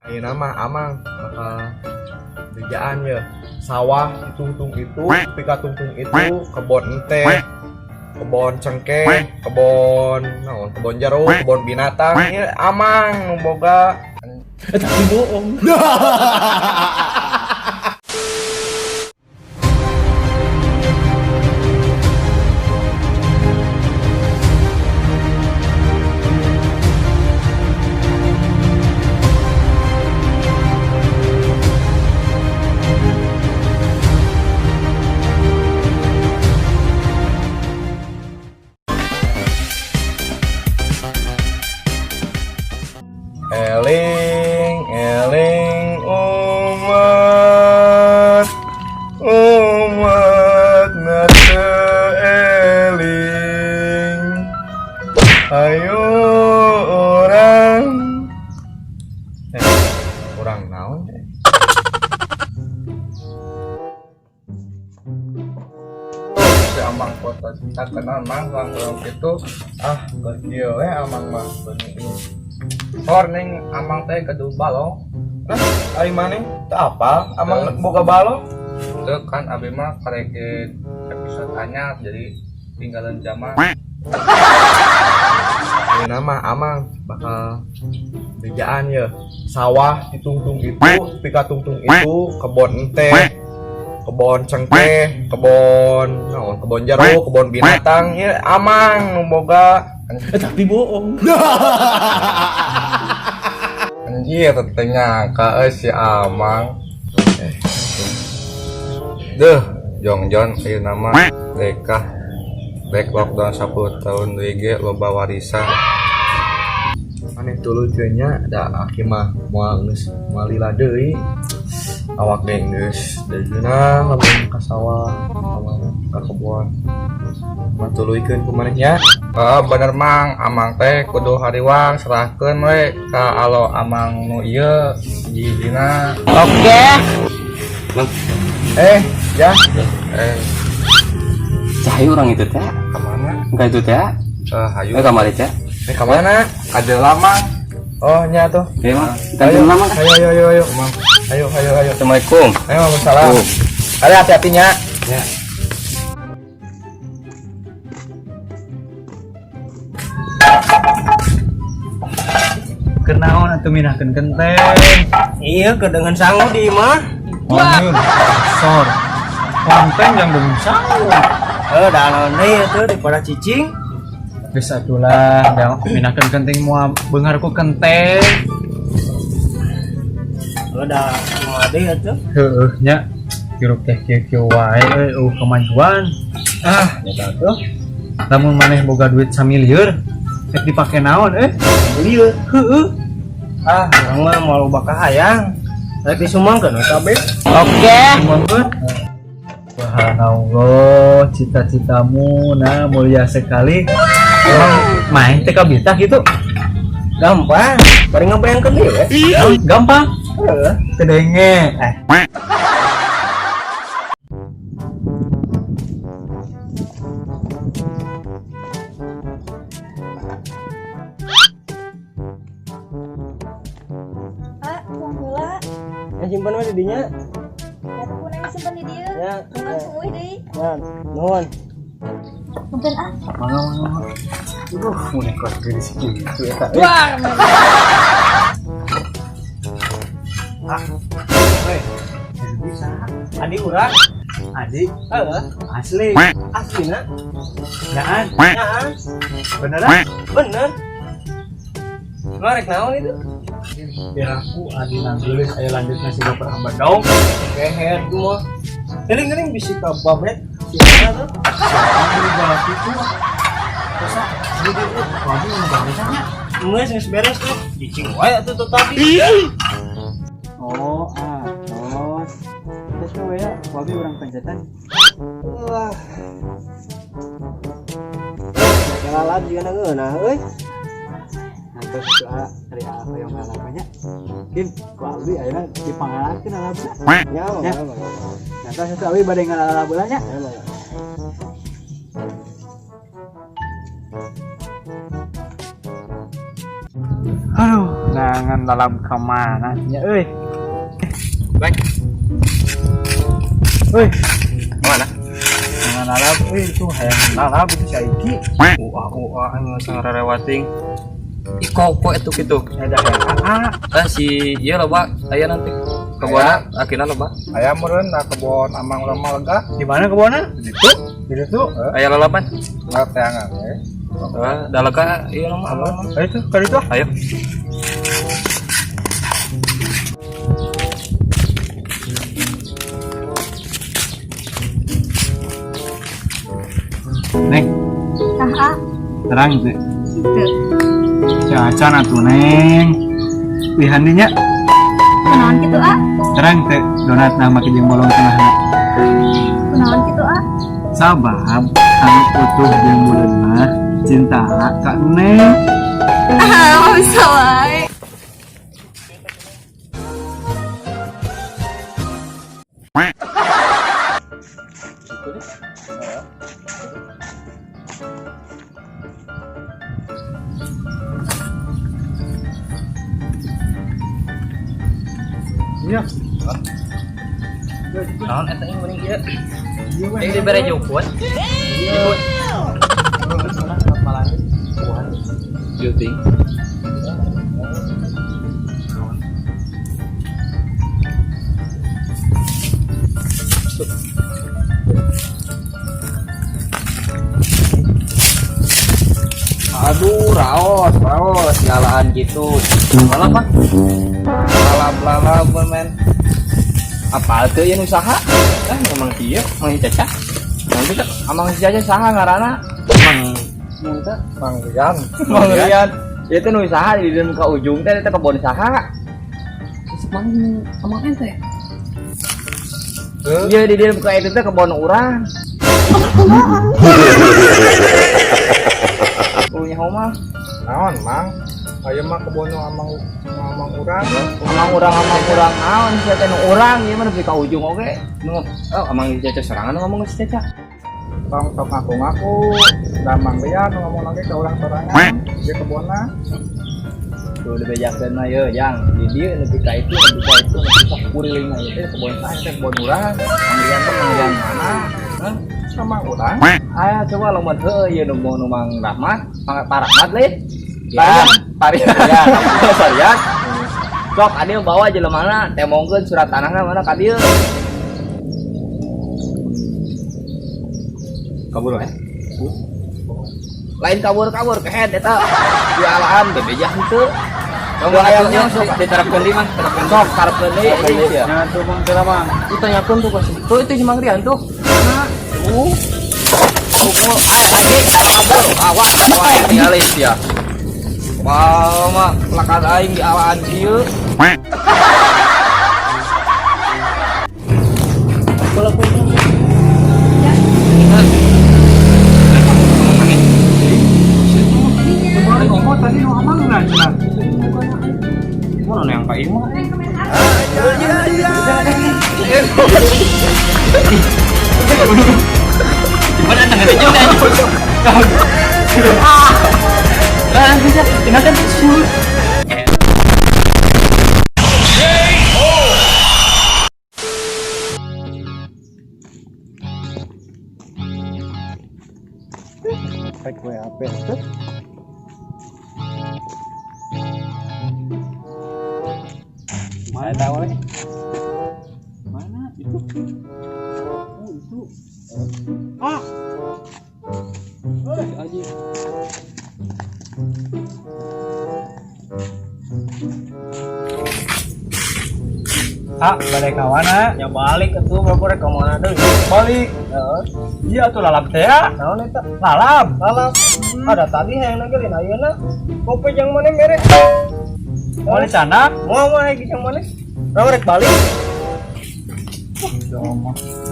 Ayeuna mah Amang bakal kerjaan ya. Sawah ditungtung itu, pikatungtung itu, kebon teh, kebon cengkeh, kebon naon, kebon jeruk, kebon binatang. Ieu Amang nu boga. Tapi bohong. Eling eling umat umat nate eling, ayo orang orang naon teh? Si Amang kota kita kenal Mang langsung gitu. Ah, kieu we Amang mah bener. Hor ning Amang teh gaduh balong. Ah, ari maneh teu apal Amang boga balong? Itu kan abi mah karek episode anyar jadi tinggalan zaman. Ayeuna mah Amang bakal kerjaan ya. Sawah ditungtung itu, pikatungtung itu, kebon teh, kebon cengkeh, kebon naon, kebon jeruk, kebon binatang. Ieu Amang nu boga. Tapi bohong. Anjir, ternyata si Amang. Duh, jongjon ieu nama rekah rek lockdown 10 tahun deui ge loba warisan. Maneh tuluy nya da aki mah moal geus moal lila deui. Awak ge geus deuna lamun ka sawah, lamun ka kebon. Mah tuluykeun ku maneh nya. Oh, bener Mang, Amang teh kudu hariwang serahkeun we ka alo Amang nu ieu hiji-hijina. Oke. Eh, ya. Eh, Cahaya orang itu teh. Kemana? Enggak itu teh. Eh, hayu. Eh kamari teh. Eh, ka mana? Ada lama. Oh, nya tuh. Ya mang. Kita Ayo, lama. ayo, ayo, ayo, ayo. Ayo, ayo, ayo. Assalamualaikum. Ayo, waalaikumsalam. Oh. Ayo hati-hatinya. Ya. Kenaon atuh minahkeun kenteng. Iya, kedengan sangu di imah. Oh, sor. Konten yang dengan sangu. Eh, dah naon deui atuh daripada cicing. Geus atulah, da minahkeun kenteng moal beunghar ku kenteng. Eh, dah kumaha deui atuh. Heueuh nya. Hirup teh kieu-kieu wae euy, eueuh kemajuan. Ah, Nyata atuh. Lamun maneh boga duit samilieur, rek dipake naon eh? Lieur. Heueuh. Ah, urang mah moal loba kahayang. Rek disumbangkeun we kabeh. Oke. Subhanallah, cita-citamu nah mulia sekali. Emang main teh kabita gitu? Gampang. Bari ngabayangkeun deui we. Gampang. Heeh. Kedenge. Eh. Ah, uang heula. Ya simpen we di dinya. Ya tuh kunaon simpen di dieu. Ya, Langsung euy deui. Ya, nuhun. Punten ah. Mangga mangga. Aduh, mun kelas gede segitu eta. Wah, Weh, bisa. Adi urang. Adi, Heeh, asli. aslina. Nyaan, Nyaan, beneran? bener. Lu rek naon itu? Biar aku adi nanggelis, ayo lanjut nasi baper hamba dong. Kehed mah. Gering-gering bisi ka babet. Siapa tuh? Siapa beli balap itu? Terus ah, jadi waduh, mau beresannya. Geus geus beres tuh. Cicing wae atuh tuh tadi. Oh, atos. Terus we ya, wabi orang pencetan. Wah. Lalap juga ngeunah euy. Nah, terus itu ah, dari apa yang ngalapanya? Kin, ku abdi ayeuna dipangalankeun alabna. Ya, Ya. Nah, terus itu abi bade ngalalap heula nya. Ya, mangga. Aduh, nah Hayangan lalap ka mana nya euy. Baik. Euy, Mana? hayangan lalap euy itu hayangan lalap itu si Aiki. Uah uah anu sangrarewating. Ih koko itu kitu. Ada hayang ah. Ah si ieu loba aya nanti. Kebonna akhirna loba. Aya meureun na kebon amang urang mah lega. Di mana kebonna? Di ditu. Di ditu. Aya lalapan. Nggak teangan we. Ah, da lega ieu mah amang. Ayo tuh, ka ditu. Ayo. Neng, Tah ah. terang teh. Teu. Cacan atuh Neng. Lihan dinya Kunaon kitu ah? terang teh donat nah make jeung bolong tengahna. Kunaon kitu ah? Sabab anu utuh jeung buleun mah cinta ka Neng. Ah, bisa wae. Iya. Naon eta yang mending ieu? Yang dibere jukut. Jukut. Syuting. Aduh, raos, raos, jalan gitu. Malah Pak. Lalap, lalap, men. Apa tuh yang usaha? Ah, memang ieu, mang Caca. Nanti tuh, amang si Caca saha ngaranna? Mang Mang Rian. Mang Rian. Itu nu usaha di dalam ke ujung teh eta kebon saha? Mang amang ente. Iya di dalam ke itu teh kebon urang. Punya mah. Naon Mang? Aya mah kebon nu amang nu amang urang. Amang urang amang urang naon sia teh nu urang ieu mah nepi ka ujung oge. Nu oh amang si Caca sorangan ngomong si Caca. Tong tok ngaku-ngaku. Da Mang Rian nu ngomong lagi ke urang sorangan. Dia kebonna. Tuh dibejakeun mah ye jang. Di dieu nepi ka itu nepi ka itu nepi ka kuriling ieu teh kebon saha teh kebon urang. Mang Rian teh Mang Rian mana? Hah? Sama urang. Aya coba lamun heueuh ieu nu nu Mang Rahmat, Mang Pak Rahmat lain. Ya, Parian. Parian. Sok adil bawa jelemana temongkeun surat tanahna mana ka dieu. Kabur we. Lain kabur-kabur kehed eta. Di alaan bebejah henteu. Coba ayamnya sok diterapkeun deui Mang, terapkeun. Sok karepkeun deui ieu. Jangan tuh Mang teh Mang. Itu tanyakeun tuh pasti. Tuh itu si Mang Rian tuh. Ayo kabur. Awas, awas tinggalin sia. Wah, mah pelakan aing di alaan kieu. Balik ngomong tadi nu amang nah cenah. Mana yang ka imah? Gimana tangan aja udah. Ah, bisa. Tinggalkan tuh. Rek WAP tuh. Mana tahu we? Mana itu? Oh, itu. Ah. Eh, anjing. Ah, balik ka mana? Ya balik atuh berapa rek ka mana deui? Balik. Heeh. Iya atuh lalap teh ya. Naon eta? Lalap. Lalap. Ada tadi hayang ge lain ayeuna. Kopi jang mana mere? Mau dicana? Moal moal hayang jang mana? Urang rek balik.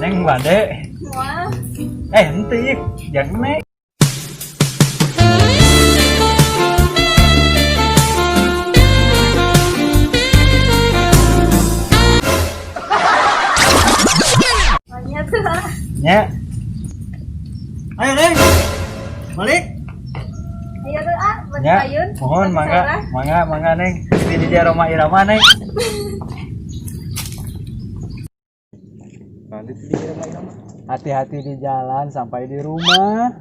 Neng bade. Moal. Eh, henteu ieu. Jangan neng. Nya tuh ah. Nya. Ayo, Neng. Balik. Ayo tuh ah, buat Ya. payun. Mohon mangga, mangga, mangga Neng. Di di Rhoma Irama Neng. Nanti di Rhoma Irama. Hati-hati di jalan sampai di rumah.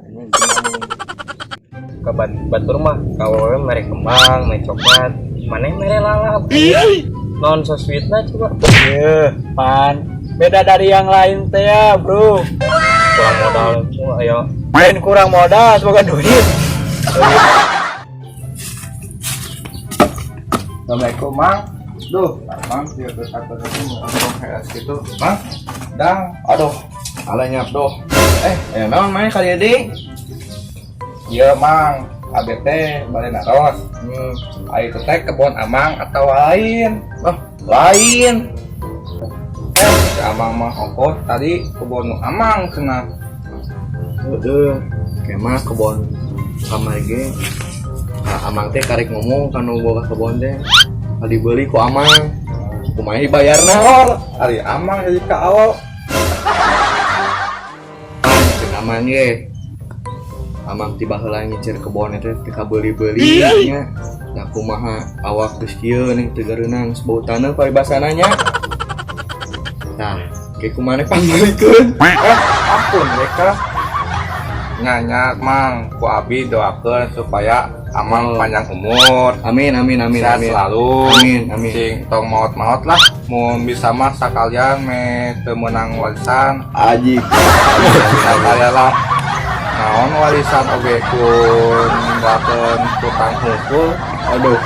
Ke batur mah kalau mere kembang, mere coklat, mana mere lalap. Non so sweetna coba. Iya, pan. Beda dari yang lain teh ya, bro. Kurang modal semua ayo. Lain kurang modal, semoga duit. Assalamualaikum Mang. Duh, Mang dia berkata itu mau ngomong kayak gitu. Mang, dang. Aduh, alanya doh. Eh, naon main kali deui? Iya Mang, ABT balik naros. Ayo itu teh kebon Amang atau lain? Ah, lain. Si Amang mah ongkos tadi kebon nu Amang cenah. Heeh. Kemah kebon kamar ge. Nah, Amang teh karek ngomong kanu boga kebon teh. Dibeli ku Amang. Kumaha dibayarna? Or, ari Amang jadi ka awal. Cek Amang ge. Amang tiba heula ngincer kebon eta teh kabeuli-beuli nya. Nah kumaha awak geus kieu ning teu gareunang geus bau taneuh paribasana nya. Nah, ke kumaha pangmeulikeun? Ampun mereka. Nyanyak Mang, ku abi doakeun supaya Amang Oh. panjang umur. Amin amin amin Sehat amin. selalu. Amin amin. Sing tong maot-maot lah. Mun bisa mah sakalian me teu meunang warisan. Aji. Sakalian lah. Naon warisan oge ku ninggalkeun hutang hungkul. Aduh.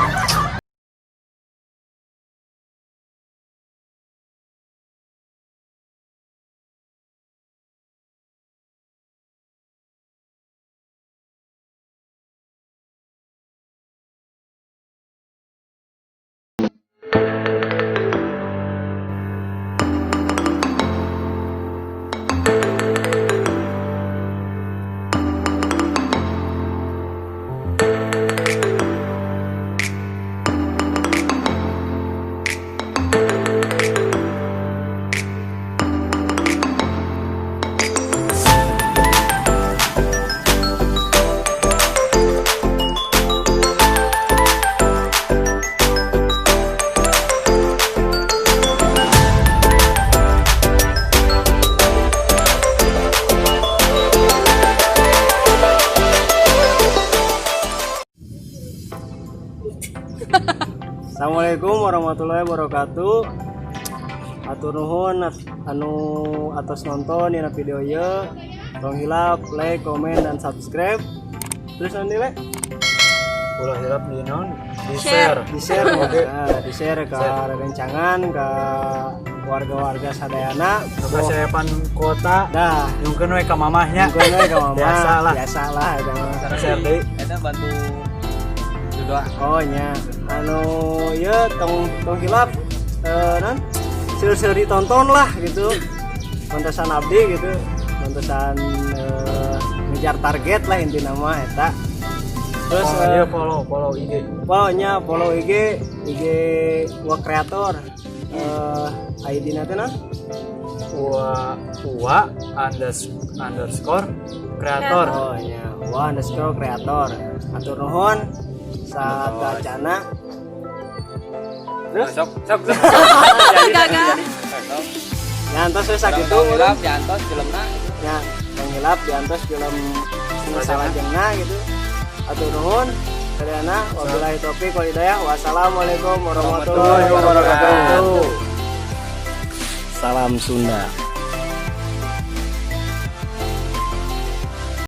Assalamualaikum warahmatullahi wabarakatuh. Atur nuhun anu atos nonton dina video ieu. Tong hilap like, komen, dan subscribe. Terus nanti le Ulah hilap di naon? Di Share. di share, nah, di share ke rencangan ke warga-warga sadayana. Kasepan kota, Dah, nyungkeun we ka mamahnya. nyungkeun we ka mamah. Biasalah. Biasalah eta mah. Share deui. Eta bantu doa. Oh nya, anu ieu tong hilap non seur-seur ditonton lah gitu. Kontesan abdi gitu, kontesan ngejar target lah inti nama eta. Terus Oh, iya follow follow IG. pokoknya follow IG IG Wa Kreator. ID na teh naon? Wa wa underscore kreator. Oh nya, Wa underscore kreator. Atur nuhun saat wacana. Terus Sok sok sok. Gagal. ngantos we sakitu. Tong hilap diantos filmna. Ya, tong hilap diantos film nu salajengna gitu. Atur nuhun sadayana, wabillahi taufik wal hidayah. Wassalamualaikum warahmatullahi wabarakatuh. Salam Sunda.